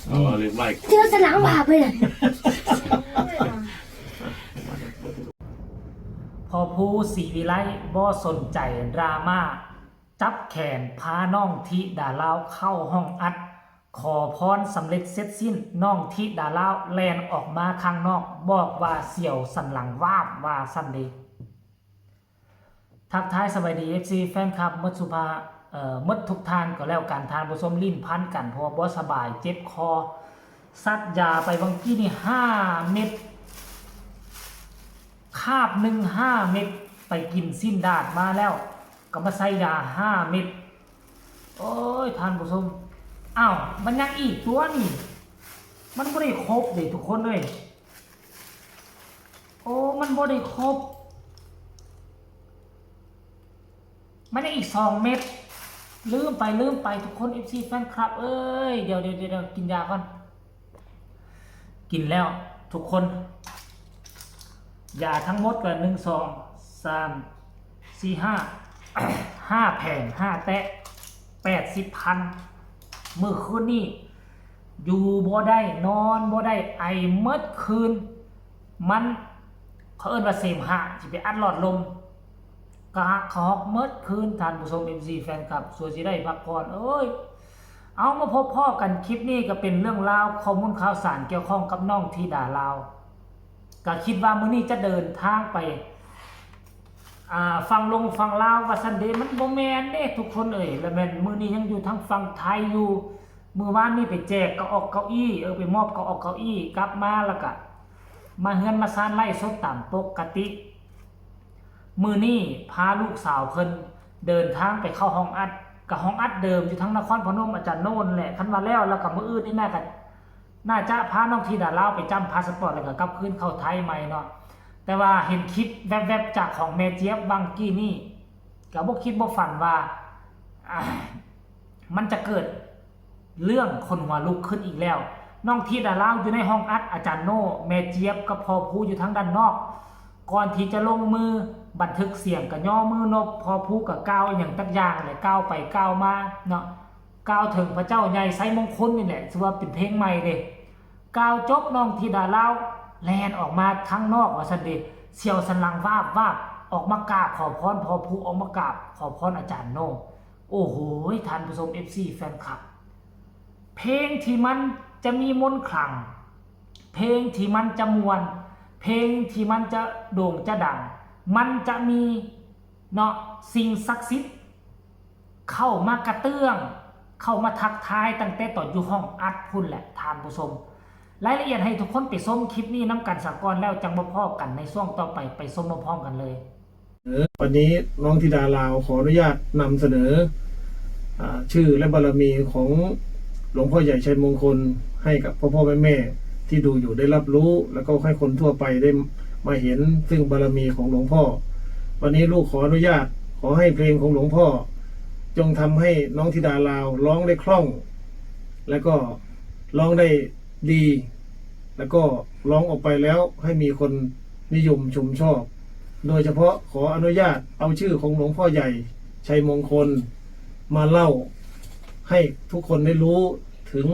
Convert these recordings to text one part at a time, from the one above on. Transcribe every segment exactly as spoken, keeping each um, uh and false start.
เอาเลยไล่ เที่ยวสนามบาปเลย พอผู้ศรีวิไลบ่สนใจดราม่า จับแขนพาน้องธิดาลาวเข้าห้องอัด ขอพรสำเร็จเสร็จสิ้น น้องธิดาลาวแล่นออกมาข้างนอก บอกว่าเสียวสันหลังวาบว่าซั่นเด้ ทักทายสบายดี เอฟซี แฟนคลับหมดสุภาเอ่อหมดทุกท่านก็แล้วกัน ท่านผู้ชมลิ้นพันกันเพราะว่าบ่สบายเจ็บคอ ซัดยาไปบางกี้นี่ห้าเม็ด คาบหนึ่งห้าเม็ด ไปกินสิ้นดาดมาแล้ว ก็มาใส่ยาห้าเม็ด โอ้ยท่านผู้ชมอ้าวมันยังอีกตัวนี่ มันบ่ได้ครบเด้ทุกคนเลย โอ้มันบ่ได้ครบ มันยังอีกสองเม็ด ลืมไปลืมไปทุกคน เอฟซี แฟนคลับ เอ้ย เดี๋ยวเดี๋ยวเดี๋ยวกินยาก่อน กินแล้วทุกคน ยาทั้งหมดก็หนึ่งสองสามสี่ห้าห้าแผงห้าแตะแปดสิบพัน มื้อคืนนี้ อยู่บ่ได้นอนบ่ได้ไอเมิดคืน มัน เขาเอิ้นว่าเสมหะสิไปอัดหลอดลม กะหักกะฮอกเมิดคืนท่านผู้ชม เอฟซี แฟนคลับส่วนสิได้พักผ่อนเอ้ย เอามาพบพ้อกันคลิปนี้ก็เป็นเรื่องราวข้อมูลข่าวสารเกี่ยวข้องกับน้องธิดาลาว ก็คิดว่ามื้อนี้จะเดินทางไป อ่าฟังลงฟังลาวว่าซั่นเด้มันบ่แม่นเด้ทุกคนเอ้ย แล้วแม่นมื้อนี้ยังอยู่ทางฝั่งไทยอยู่ มื้อวานนี้ไปแจกเก้าออกเก้าอี้ เออไปมอบเก้าออกเก้าอี้กลับมาแล้วก็มาเฮือนมาซานไลฟ์สดตามปกติ มื้อนี้พาลูกสาวเพิ่นเดินทางไปเข้าห้องอัด กับห้องอัดเดิมอยู่ทั้งนครพนมอาจารย์โน่นแหละ คันว่าแล้วแล้วก็มื้ออื่นนี่น่าก็น่าจะพาน้องธิดาลาวไปจ้ำพาสปอร์ตแล้วก็กลับคืนเข้าไทยใหม่เนาะ แต่ว่าเห็นคลิปแวบๆจากของแม่เจี๊ยบวังกี้นี่ก็บ่คิดบ่ฝันว่า อ่า มันจะเกิดเรื่องขนหัวลุกขึ้นอีกแล้ว น้องธิดาลาวอยู่ในห้องอัดอาจารย์โน่ แม่เจี๊ยบกับพ่อผู้อยู่ทางด้านนอก ก่อนที่จะลงมือบันทึกเสียงก็ย่อมือนบ พ่อผู้ก็กล่าวอหย่างตักอย่างแหละกล่าวไปกล่าวมาเนาะ กล่าวถึงพระเจ้าใหญ่ไซมงคลนี่แหละถือว่าเป็นเพลงใหม่เด้ กล่าวจบน้องธิดาลาวแล่นออกมาข้างนอกว่าซั่นเด้ เสียวสันหลังวาบวาบ ออกมากราบขอพรพ่อผู้ ออกมากราบขอพรอาจารย์โน่ โอ้โหท่านผู้ชม เอฟซี แฟนคลับ เพลงที่มันจะมีมนต์ขลัง เพลงที่มันจะม่วน เพลงที่มันจะโด่งจะดัง มันจะมีเนาะสิ่งศักดิ์สิทธิ์เข้ามากระเตื้อง เข้ามาทักทายตั้งแต่ตอนอยู่ห้องอัดพุ้นแหละท่านผู้ชม รายละเอียดให้ทุกคนไปชมคลิปนี้นำกันซะก่อน แล้วจั่งมาพ้อกันในช่วงต่อไป ไปชมพร้อมๆกันเลย วันนี้น้องธิดาลาวขออนุญาตนำเสนออาชื่อและบารมีของหลวงพ่อใหญ่ชัยมงคล ให้กับพ่อพ่อแม่แม่ที่ดูอยู่ได้รับรู้ แล้วก็ให้คนทั่วไปได้มาเห็นซึ่งบารมีของหลวงพ่อ วันนี้ลูกขออนุญาตขอให้เพลงของหลวงพ่อ จงทำให้น้องธิดาลาวร้องได้คล่อง แล้วก็ร้องได้ดี แล้วก็ร้องออกไปแล้วให้มีคนนิยมชมชอบ โดยเฉพาะขออนุญาตเอาชื่อของหลวงพ่อใหญ่ชัยมงคล มาเล่าให้ทุกคนได้รู้ถึง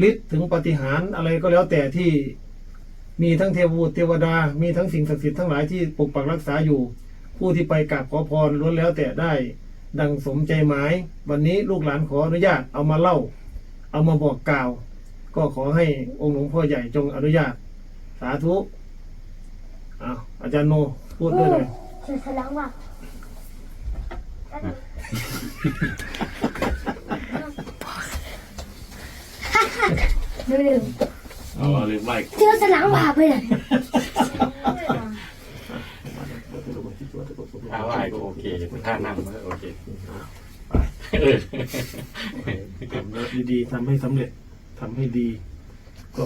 ฤทธิ์ถึงปาฏิหาริย์อะไรก็แล้วแต่ที่มีทั้งเทวบุตรเทวดา มีทั้งสิ่งศักดิ์สิทธิ์ทั้งหลายที่ปกปักรักษาอยู่ ผู้ที่ไปกราบขอพรล้วนแล้วแต่ได้ดังสมใจหมาย วันนี้ลูกหลานขออนุญาตเอามาเล่า เอามาบอกกล่าว ก็ขอให้องค์หลวงพ่อใหญ่จงอนุญาต สาธุอ้าวอาจารย์โมพูดด้วยเลย เสียวสันหลังวาบ เอาเลยไล่ เที่ยวสนามบาปเลย เอาไล่ก็โอเคท่านั่งมันก็โอเค ทำดีๆทำให้สำเร็จทำให้ดี ก็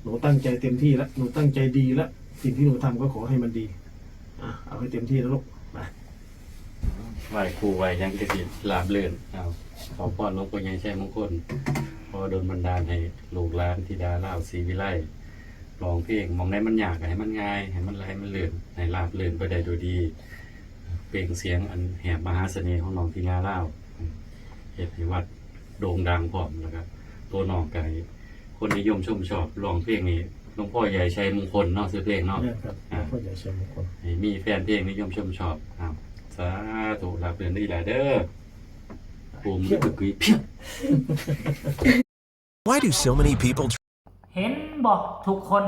หนูตั้งใจเต็มที่แล้วหนูตั้งใจดีแล้วสิ่งที่หนูทำก็ขอให้มันดีอ่ะเอาให้เต็มที่นะลูกไป ไหว้ครูไหว้หยังก็สิราบรื่นเอาขอพรหลวงพ่อใหญ่ชัยมงคลขอดลบันดาลให้ลูกหลานธิดาลาวศรีวิไลร้องเพลงหม่องใดมันยากก็ให้มันง่ายให้มันไหลมันลื่นให้ราบรื่นไปได้โดยดีเปล่งเสียงอันแหบมหาเสน่ห์ของน้องธิดาลาวเฮ็ดให้วัดโด่งดังพร้อมแล้วก็ ตัวน้องก็ให้คนนิยมชมชอบ ร้องเพลงนี่หลวงพ่อใหญ่ชัยมงคลเนาะ ชื่อเพลงเนาะ เนี่ยครับ อ่า พ่อใหญ่ชัยมงคล ให้มีแฟนเพลงนิยมชมชอบครับ สาธุ รับเรื่องนี้แหละเด้อ ภูมิลึกกึกกึยเพียง Why do so many people เห็นบ่ทุกคน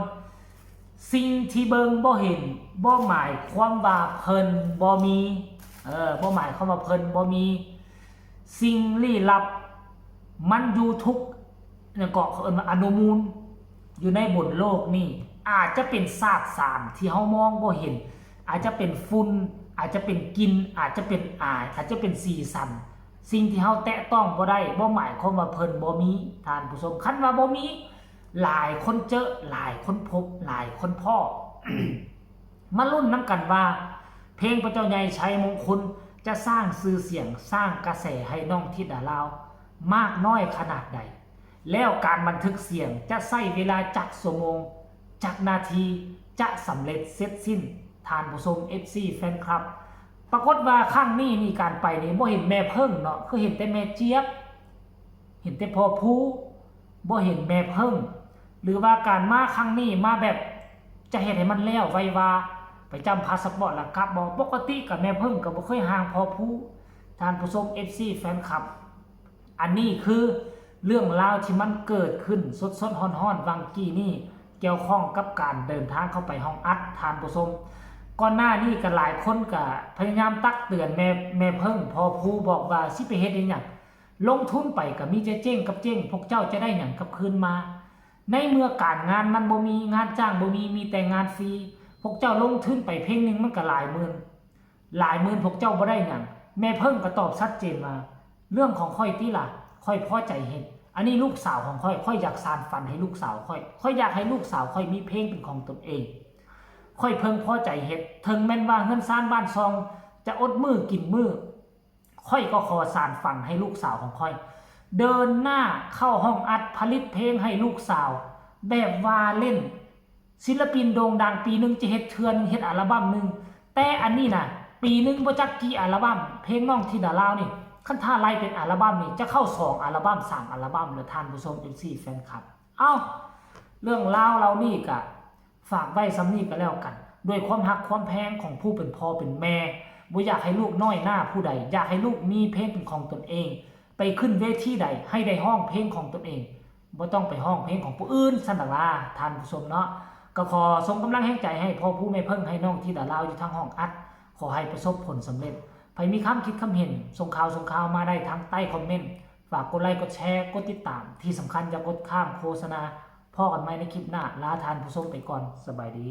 สิ่งที่เบิ่งบ่เห็นบ่หมายความว่าเพิ่นบ่มี เออบ่หมายความว่าเพิ่นบ่มี สิ่งลี้ลับ มันอยู่ทุกเนี่ยเกาะเขาเอิ้นว่าอนุมูล อยู่ในบนโลกนี่ อาจจะเป็นซากสารที่เฮามองบ่เห็น อาจจะเป็นฝุ่น อาจจะเป็นกลิ่น อาจจะเป็นอาย อาจจะเป็นสีสัน สิ่งที่เฮาแตะต้องบ่ได้บ่หมายความว่าเพิ่นบ่มี ท่านผู้ชม คันว่าบ่มี หลายคนเจอ หลายคนพบ หลายคนพ้อ มาลุ้นนำกันว่า เพลงพระเจ้าใหญ่ชัยมงคลจะสร้างชื่อเสียง สร้างกระแสให้น้องธิดาลาว มากน้อยขนาดใด แล้วการบันทึกเสียงจะใช้เวลาจักชั่วโมง จักนาที จะสำเร็จเสร็จสิ้น ท่านผู้ชม เอฟซี แฟนคลับ ปรากฏว่าครั้งนี้นี่การไปนี่บ่เห็นแม่เพิ่งเนาะ คือเห็นแต่แม่เจี๊ยบ เห็นแต่พ่อภู บ่เห็นแม่เพิ่ง หรือว่าการมาครั้งนี้มาแบบจะเฮ็ดให้มันแล้วไวว่า ไปจำพาสปอร์ตแล้วกลับบ่ ปกติกับแม่เพิ่งก็บ่เคยห่างพ่อภู ท่านผู้ชม เอฟซี แฟนคลับ อันนี้คือเรื่องราวที่มันเกิดขึ้นสดๆ ร้อนๆ วังกี้นี่ เกี่ยวข้องกับการเดินทางเข้าไปห้องอัด ท่านผู้ชม ก่อนหน้านี้ก็หลายคนก็พยายามตักเตือนแม่แม่เพิ่งพ่อภู บอกว่าสิไปเฮ็ดอีหยัง ลงทุนไปก็มีแต่เจ๊งกับเจ๊ง พวกเจ้าจะได้หยังกลับคืนมา ในเมื่อการงานมันบ่มี งานจ้างบ่มี มีแต่งานฟรี พวกเจ้าลงทุนไปเพลงหนึ่งมันก็หลายหมื่น หลายหมื่น พวกเจ้าบ่ได้หยัง แม่เพิ่งก็ตอบชัดเจนว่า เรื่องของข้อยติล่ะ ข้อยพอใจเฮ็ด อันนี้ลูกสาวของข้อย ข้อยอยากสานฝันให้ลูกสาวข้อย ข้อยอยากให้ลูกสาวข้อยมีเพลงเป็นของตนเอง ข้อยเพิ่งพอใจเฮ็ด ถึงแม้นว่าเฮือนซานบ้านซองจะอดมื้อกินมื้อ ข้อยก็ขอสานฝันให้ลูกสาวของข้อย เดินหน้าเข้าห้องอัดผลิตเพลงให้ลูกสาว แบบว่าเล่น ศิลปินโด่งดังปีหนึ่งจะเฮ็ดเทื่อหนึ่ง เฮ็ดอัลบั้มหนึ่ง แต่อันนี้นะปีหนึ่งบ่จักกี่อัลบั้ม เพลงน้องธิดาลาวนี่ คันถ้าไล่เป็นอัลบั้มนี่จะเข้าสองอัลบั้ม สามอัลบั้มแล้ว ท่านผู้ชม เอฟซี แฟนคลับ เอ้า เรื่องราวเหล่านี้ก็ฝากไว้ส่ำนี้ก็แล้วกัน ด้วยความฮักความแพงของผู้เป็นพ่อเป็นแม่ บ่อยากให้ลูกน้อยหน้าผู้ใด อยากให้ลูกมีเพลงเป็นของตนเอง ไปขึ้นเวทีใดให้ได้ฮ้องเพลงของตนเอง บ่ต้องไปฮ้องเพลงของผู้อื่นซั้นดอกล่ะ ท่านผู้ชมเนาะ ก็ขอส่งกำลังแฮงใจให้พ่อภูแม่เพิ่ง ให้น้องธิดาลาวอยู่ทางห้องอัด ขอให้ประสบผลสำเร็จ ไผมีความคิดความเห็น ส่งข่าวส่งข่าวมาได้ทางใต้คอมเมนต์ ฝากกดไลค์กดแชร์กดติดตาม ที่สำคัญอย่ากดข้ามโฆษณา พ้อกันใหม่ในคลิปหน้า ลาท่านผู้ชมไปก่อน สบายดี